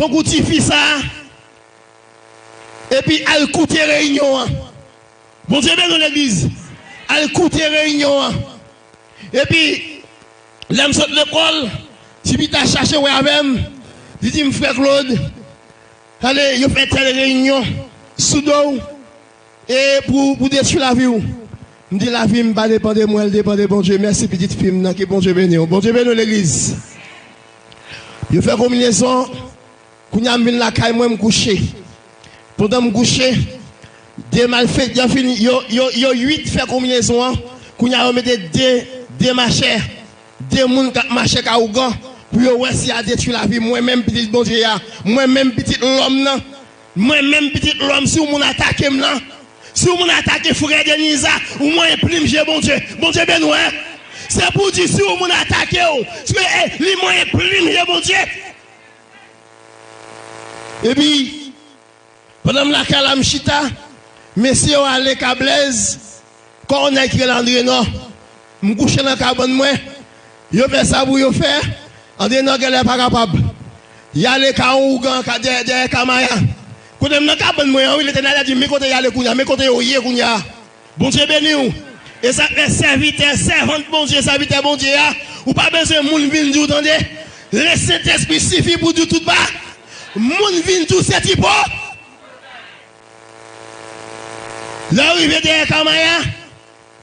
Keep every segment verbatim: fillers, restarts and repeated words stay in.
tankou tifi sa a, epi al koute reyinyon an. Bondye beni w, legliz. Al koute reyinyon an. Epi, lè m sot lekòl, ti pita chache wè avè m. Li di m, "Frè Claude, tande, yo fè tèl reyinyon sou do w, e pou, pou detwi lavi w." M di, "Lavi m pa depann de mwen, l depann de Bondye." Mèsi, pitit fi m nan, ke Bondye beni w. Bondye beni w, legliz. Yo fè konbinezon, kounye a m vin lakay mwen, m kouche. Pandan m kouche, de malfektè fin, yo, yo, yo uit fè konbinezon an. Kounye a yo mete de, de machè, de moun k ap mache ak awougan pou yo wè si y a detwi lavi mwen menm pitit Bondye a, mwen menm pitit lòm nan. Mwen menm pitit lòm, si yon moun atake m lan, si yon moun atake frè Deniza, ou manyen plim je Bondye. Bondye beni w, en. Se pou di si yon moun atake w, si, eh, li manyen plim je Bondye. Epi, pandan m lakay la, m chita, mesye yo ale Kablèz, kò yon nèg ki rele Andrenò. M kouche nan kabann mwen. Yo fè sa pou yo fè. Andrenò genlè pa kapab. Y ale ka yon ougan, ka dèyè, dèyè Kamaya. Kote m nan kabann mwen an, wi, Letènèl la di, "Men kote y ale kounye a, men kote yo ye kounye a." Bondye beni w. E sa k fè sèvitè, sèvant Bondye, sèvitè Bondye a, ou pa bezwen moun vin di w, tande. Lesentespri sifi pou di w tout ba. Moun vin di w se tipo. Lè w rive dèyè Kamaya,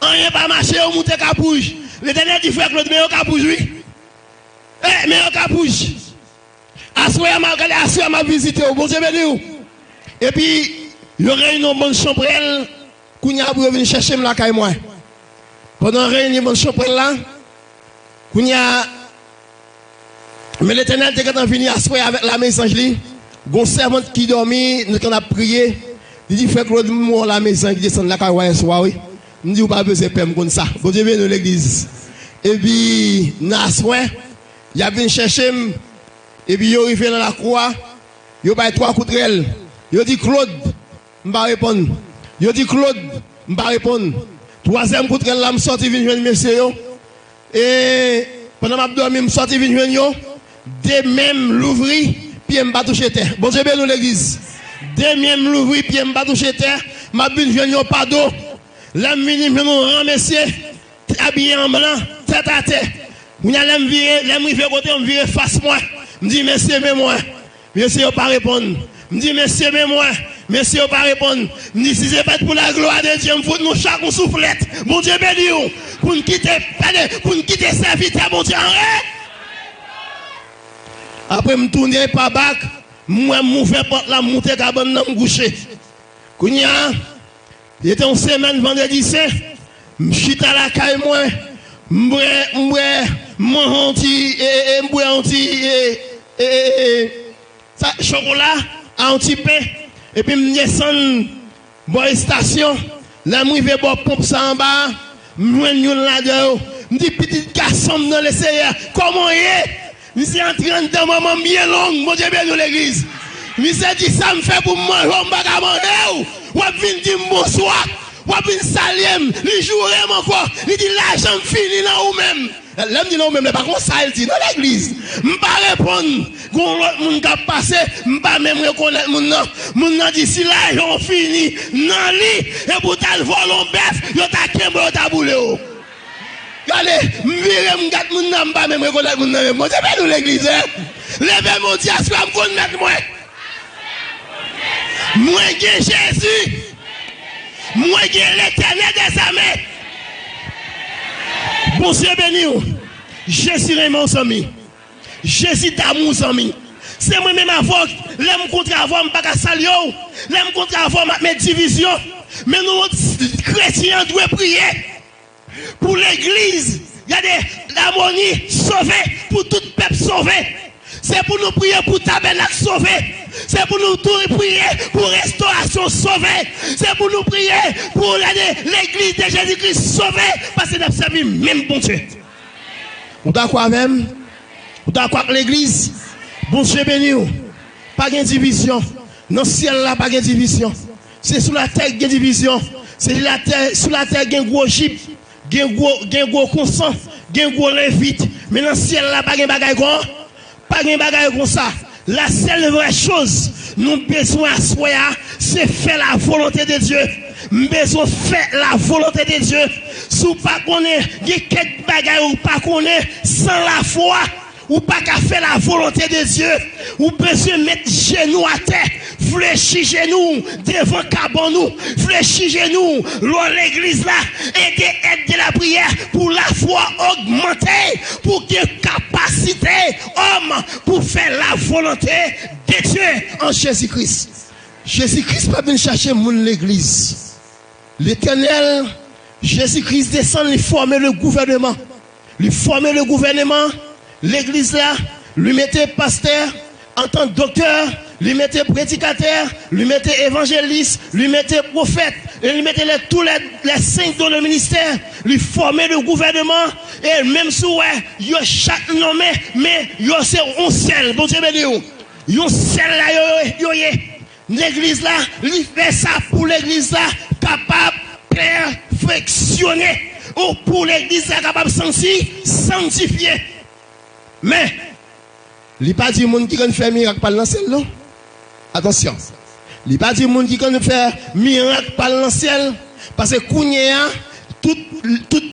anyen pa mache, yo moute Kapouj. Letènèl di, "Frè Claude, men yo Kapouj, wi. Eh, men yo Kapouj." Aswè a, m ap gade, aswè a, m ap vizite w. Bondye beni w. Epi, yo reyini yon bann chanpwèl, kounye a pou yo vin chèche m lakay mwen. Pandan yo reyini bann chanpwèl la, kounye a, men Letènèl te gentan vini aswè avèk lame zanj li. Gon sèvant ki dòmi, nou t konn ap priye. Li di, "Frè Claude, m wè yon lame zanj ki desann lakay ou ayè swa, wi." M di, "Ou pa bezwen pè, m konn sa." Bondye beni w, legliz. Epi, nan aswè, y ap vin chèche m. Epi, yo rive nan lakou a, yo bay twa kout rèl. Yo di, "Claude," m pa reponn. Yo di, "Claude," m pa reponn. Twazyèm kout rèl la, m sòti vin jwenn mesye yo. E pandan m ap dòmi, m sòti vin jwenn yo. De men m louvri, pye m pa touche tè. Bondye beni w, legliz. De men m louvri, pye m pa touche tè. M ap vin jwenn yo pa do. Lè m vini, m jwenn yon ran mesye, abiye an blan, tèt atè. Kounye a, lè m vire, lè m rive kote yo, m vire fas mwen. M di, "Mesye, men mwen." Mesye yo pa reponn. M di, "Mesye, men mwen." Mesye yo pa reponn. M di, "Si se pa t pou la glwa de Dye, m fout nou chak yon souflèt." Bondye beni w. Pou n kite, tande, pou n kite sèvitè Bondye an rè. Apre, m tounen pa bak, m wè m ouvè pòt la, m moute kabann nan, m kouche. Kounye a, se te yon semèn Vandredi Sen, m chita lakay mwen, m bwè, m bwè, m manje yon ti, e, e, e, m bwè yon ti, e, e, e, e, sa, chokola, a yon ti pen, epi m desann bò estasyon, lè m rive bò ponp sa anba a, m jwenn youn ladan yo, m di, "Pitit gason m nan Leseyè, kòman w ye?" Misye antre anndan manman m byen long. Bondye beni w, legliz. Misye di, "Sa m fè pou m manje w, m pa ka manje w. W ap vin di m bonswa. W ap vin salye m." Li joure m ankò. Li di, "Lajan m fini nan ou menm." Lè m di nan ou menm, lè pa konsa l di, nan legliz. M pa reponn. Gon lòt moun k ap pase, m pa menm rekonèt moun nan. Moun nan di, "Si lajan w fini nan li, e pou w t al vòlè yon bèf, yo ta kenbe w, yo ta boule w." Gade, m vire, m gad moun nan, m pa menm rekonèt moun nan menm. Bondye beni w, legliz, en. Leve men w, di, "Aswè a m konn mèt mwen. Mwen gen Jezi. Mwen gen Letènèl dèzame." Bondye beni w. Jezi renmen w, zanmi. Jezi damou, zanmi. Se mwen menm avè w, lè m kontre avè w, m pa ka salye w. Lè m kontre avè w, m ap met divizyon. Men nou, kretyen an dwe priye. Pou legliz, gade, lamoni sove, pou tout pèp sove. Se pou nou priye pou tabènak sove. Se pou nou tou priye pou restorasyon sove. Se pou nou priye pou, gade, legliz de Jezi Kris sove, paske n ap sèvi menm Bondye. Ou dakò avè m? Ou dakò ak legliz? Bondye beni w. Pa gen divizyon. Nan syèl la, pa gen divizyon. Se sou latè ki gen divizyon. Se latè, sou latè gen gwo jip, gen gwo, gen gwo konsan, gen gwo levit. Men nan syèl la, pa gen bagay kon, pa gen bagay konsa. La seule vraie chose nou bezwen aswè a, se fè la volonté de Dieu. M bezwen fè la volonté de Dieu. Si w pa konnen, gen kèk bagay ou pa konnen, san lafwa, ou pa ka fè la volonté de Dieu. Ou bezwen met jenou atè, flechi jenou w devan kabann ou, flechi jenou w lè w legliz la, e de èd de la priyè pou lafwa ogmante, pou gen kapasite òm pou fè la volonté de Dieu en Jésus-Christ. Jezi Kris pa vin chache moun legliz. Letènèl, Jezi Kris desann, li fòme le gouvènman. Li fòme le gouvènman, legliz la, li mete pastè, antan doktè, li mete predikatè, li mete evanjelis, li mete pwofèt, e li mete les, tous les, les cinq dons de ministère, li fòme le gouvènman, e menm si w wè, yo chak nonmen, men yo se yon sèl. Bondye beni w. Yon sèl la yo, yo, yo ye. Legliz la, li fè sa pou legliz la kapab pèfeksyone, ou pou legliz la kapab santi, sanktifye. Men, li pa di moun ki konn fè mirak pa l nan syèl non. Atansyon. Li pa di moun ki konn fè mirak pa l nan syèl, paske kounye a, tout, tout